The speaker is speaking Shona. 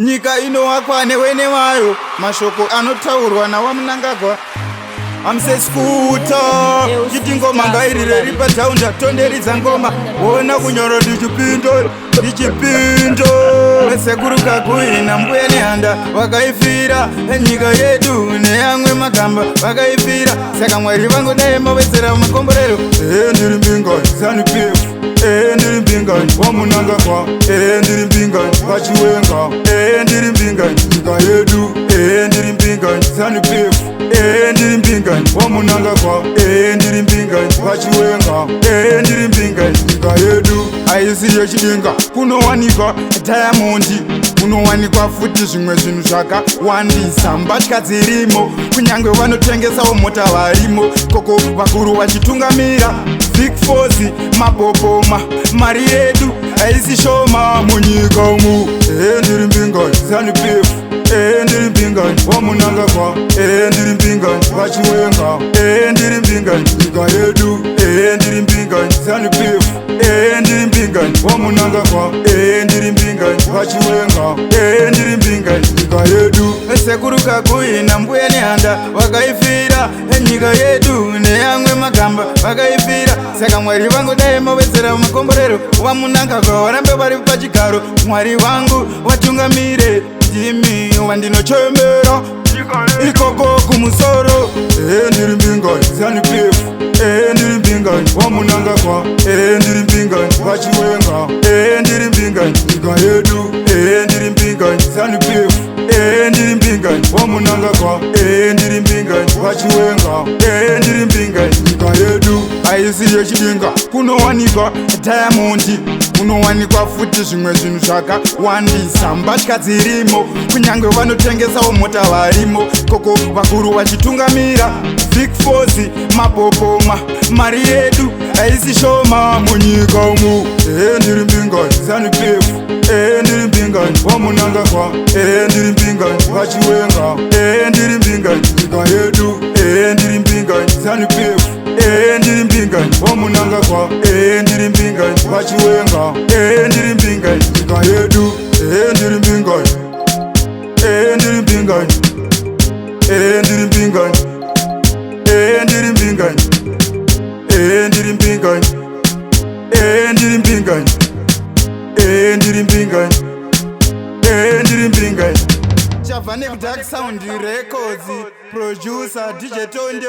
Nyika inovakwa newene wayo. Mashoko anotaurwa naVaMnangagwa. Amseskuta chiti ngoma ngairire ripataunda tonderidza ngoma wona kunyora ndichipinda ndichipinda. Sekuru Kaguvi naMbuya Nehanda vakaifira nyika yedu neyamwe magamba vakaifira. Saka Mwari vangu dai mawedzera makomborero. Ehe, ndiri mbinga ZANU PF. Ehe, ndiri mbinga VaMnangagwa. Ehe, ndiri mbinga VaChiwenga. Ehe, ndiri mbinga nyika yedu. Ehe, ndiri mbinga ZANU PF. Ehe, ndiri mbinga VaMnangagwa. Ehe, ndiri mbinga VaChiwenga. Ehe, ndiri mbinga nyika yedu. Haisi yechidinga. Kunowanikwa diamond, kunowanikwa futi zvimwe zvinhu zvakawandisa. Mbatya dzirimo, kunyange vanotengesawo mota varimo koko, vakuru vachitungamira Vic Falls, mapopoma. Mari yedu haisi shoma munyika umu. Ehe, ndiri mbinga ZANU PF. Ehe, ndiri mbinga VaMnangagwa. Ehe, ndiri mbinga VaChiwenga. Ehe, ndiri mbinga nyika yedu. Ehe, ndiri mbinga ZANU PF. Ehe, ndiri mbinga VaMnangagwa. Ehe, ndiri mbinga VaChiwenga. Ehe, ndiri mbinga nyika yedu. Sekuru Kaguvi naMbuya Nehanda vakaifira nyika yedu neyamwe magamba vakaifira. Saka Mwari vangu dai mawedzera makomborero. VaMnangagwa varambe vari pachigaro. Mwari vangu vatungamire, ndimi wandinochemera ikoko kumusoro. Ehe, ndiri mbinga ZANU PF. Ehe, ndiri mbinga VaMnangagwa. Ehe, ndiri mbinga VaChiwenga. Ehe, ndiri mbinga nyika yedu. Ehe, ndiri mbinga ZANU PF. Ehe, ndiri mbinga VaMnangagwa. Ehe, ndiri mbinga VaChiwenga. Ehe, ndiri mbinga nyika yedu. Haisi yechidinga. Kunowanikwa diamond, kunowanikwa futi zvimwe zvinhu zvakawandisa. Mbatya dzirimo, kunyange vanotengesawo mota varimo koko, vakuru vachitungamira Vic Falls, mapopoma. Mari yedu haisi shoma munyika umu. Ehe, ndiri mbinga ZANU PF. Ehe, ndiri mbinga VaMnangagwa. Ehe, ndiri mbinga VaChiwenga. Ehe, ndiri mbinga nyika yedu. Ehe, ndiri mbinga ZANU PF. Ehe, ndiri mbinga VaMnangagwa. Ehe, ndiri mbinga VaChiwenga. Ehe, ndiri mbinga nyika yedu. Ehe, ndiri mbinga. Ehe, ndiri mbinga. Ehe, ndiri mbinga. Ehe, ndiri mbinga. Ehe, ndiri mbinga. Ehe, ndiri mbinga. Ehe, ndiri mbinga. Ehe, ndiri mbinga. Chabva nekuDark Sound Records, producer DJ Tonde.